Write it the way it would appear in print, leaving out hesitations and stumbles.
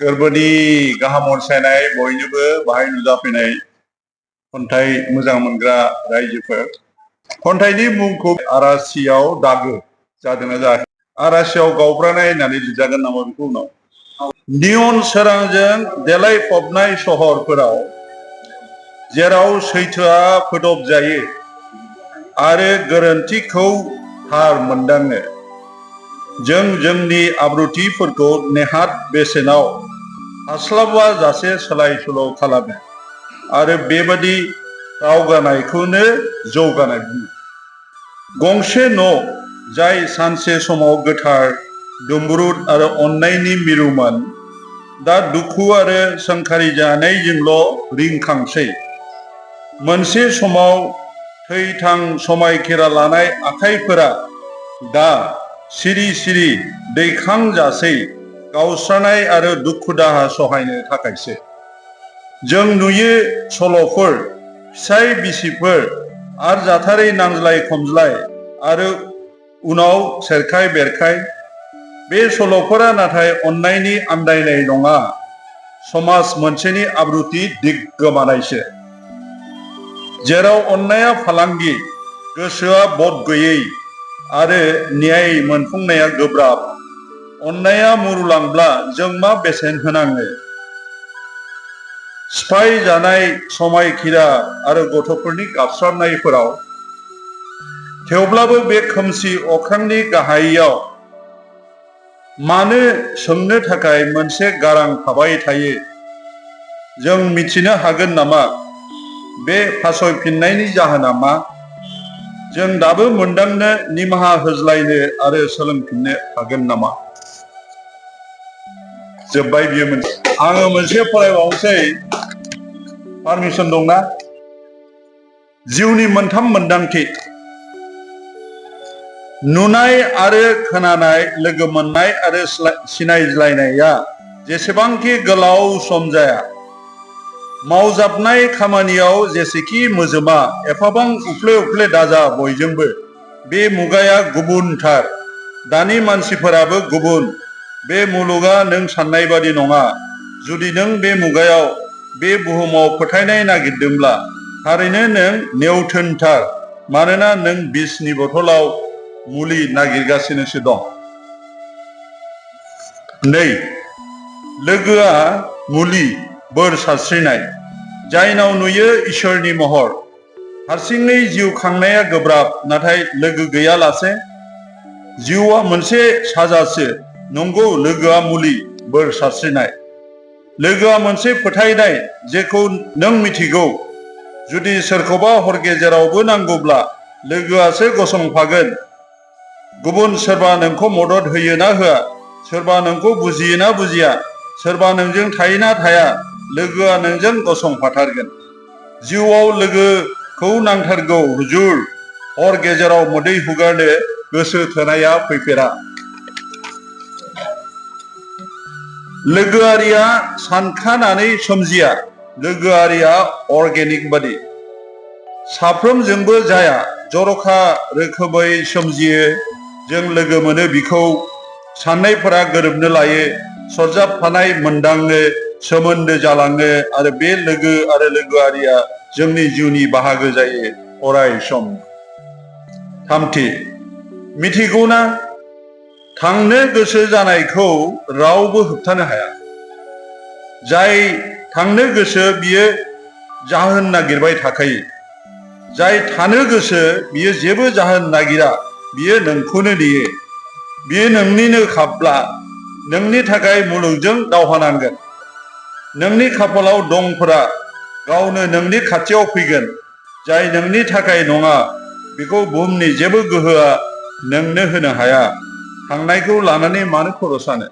गोरबोनि गाहाम अनसायनाय बयनोबो बाहाय नुजाफैनाय खन्थाइ मोजां मोनग्रा रायजोफोर खन्थाइनि मुंखौ आरासियाव दागो जादोंना जायाखै आरासियाव गावब्रानाय होननानै लिरजागोन नामा बेखौ उनाव नियन सोरांजों देलायफबनाय सहरफोराव जेराव सैथोआ फोदब जायो आरो गोरोन्थिखौ थार मोनदाङो जों जोंनि आब्रुथिफोरखौ नेहात बेसेनाव हास्लाबा जासे सोलाय सोल' खालामो आरो बेबादि दावगानायखौनो जौगानाय बुङो गंसे न' जाय सानसे समाव गोथार दुंब्रुद आरो अननायनि मिरुमोन दा दुखु आरो सोंखारि जानायजोंल' रिंखांसै मोनसे समाव थैथां समायखिरा लानाय आखाइफोरा दा सिरि सिरि दैखांजासै गावस्रानाय आरो दुखु दाहा सहायनो थाखायसो जों नुयो सल'फोर फिसाय बिसिफोर आरो जाथारै नांज्लाय खमज्लाय आरो उनाव सेरखाय बेरखाय बे सल'फोरा नाथाय अननायनि आन्दायनाय नङा समाज मोनसेनि आब्रुथि दिग गोमानायसो जेराव अननाया फालांगि गोसोआ बद गैयै आरो न्याय मोनफुंनाया गोब्राब अननाया मुरुलांब्ला जों मा बेसेन होनाङो सिफाय जानाय समायखिरा आरो गथ'फोरनि गाबस्रानायफोराव थेवब्लाबो बे खोमसि अख्रांनि गाहायाव मानो सोंनो थाखाय मोनसे गारां थाबाय थायो जों मिथिनो हागोन नामा बे फासयफिननायनि जाहोना मा जों दाबो मोनदांनो निमाहा होज्लायनो आरो सोलोंफिननो हागोन नामा जोब्बाय बियो मोनसे आङो मोनसे फरायबावनोसै पारमिसन दंना जिउनि मोनथाम मोनदांथि नुनाय आरो खोनानाय लोगो मोननाय आरो सिनायज्लायनाया जेसेबांखि गोलाव सम जाया मावजाबनाय खामानियाव जेसेखि मोजोमा एफाबां उफ्ले उफ्ले दाजा बयजोंबो बे मुगाया गुबुनथार दानि मानसिफोराबो गुबुन बे मुलुगा नों साननाय बादि नङा जुदि नों बे मुगायाव बे बुहुमाव फोथायनाय नागिरदोंब्ला थारैनो नों नेवथोनथार मानोना नों बिसनि बथलाव मुलि नागिरगासिनोसो दं नै लोगोआ मुलि बोर सारस्रिनाय जायनाव नुयो इसोरनि महर हारसिङै जिउ खांनाया गोब्राब नाथाय लोगो गैयालासे जिउआ मोनसे साजासो नंगौ लोगोआ मुलि बोर सारस्रिनाय लोगोआ मोनसे फोथायनाय जेखौ नों मिथिगौ जुदि सोरखौबा हर गेजेरावबो नांगौब्ला लोगोआसो गसंफागोन गुबुन सोरबा नोंखौ मदद होयो ना होआ सोरबा नोंखौ बुजियो ना बुजिया सोरबा नोंजों थायो ना थाया लोगोआ नोंजों गसंफाथारगोन जिउआव लोगोखौ नांथारगौ हुजुर हर गेजेराव मोदै हुगारनो गोसो थोनाया फैफेरा लोगोआरिया सानखानानै सोमजिया लोगोआरिया अर्गेनिक बादि साफ्रोमजोंबो जाया जर'खा रोखोमै सोमजियो जों लोगो मोनो बिखौ साननायफोरा गोरोबनो लायो सरजाबफानाय मोनदाङो सोमोन्दो जालाङो आरो बे लोगो आरो लोगोआरिया जोंनि जिउनि बाहागो जायो अराय सम थामथि मिथिगौना थांनो गोसो जानायखौ रावबो होबथानो हाया जाय थांनो गोसो बियो जाहोन नागिरबाय थाखायो जाय थानो गोसो बियो जेबो जाहोन नागिरा बियो नोंखौनो नेयो बियो नोंनिनो खाब्ला नोंनि थाखाय मुलुगजों दावहा नांगोन नोंनि खाफालाव दंफोरा गावनो नोंनि खाथियाव फैगोन जाय नोंनि थाखाय नङा बेखौ बुहुमनि जेबो गोहोआ नोंनो होनो हाया थांनायखौ लानानै मानो खर' सानो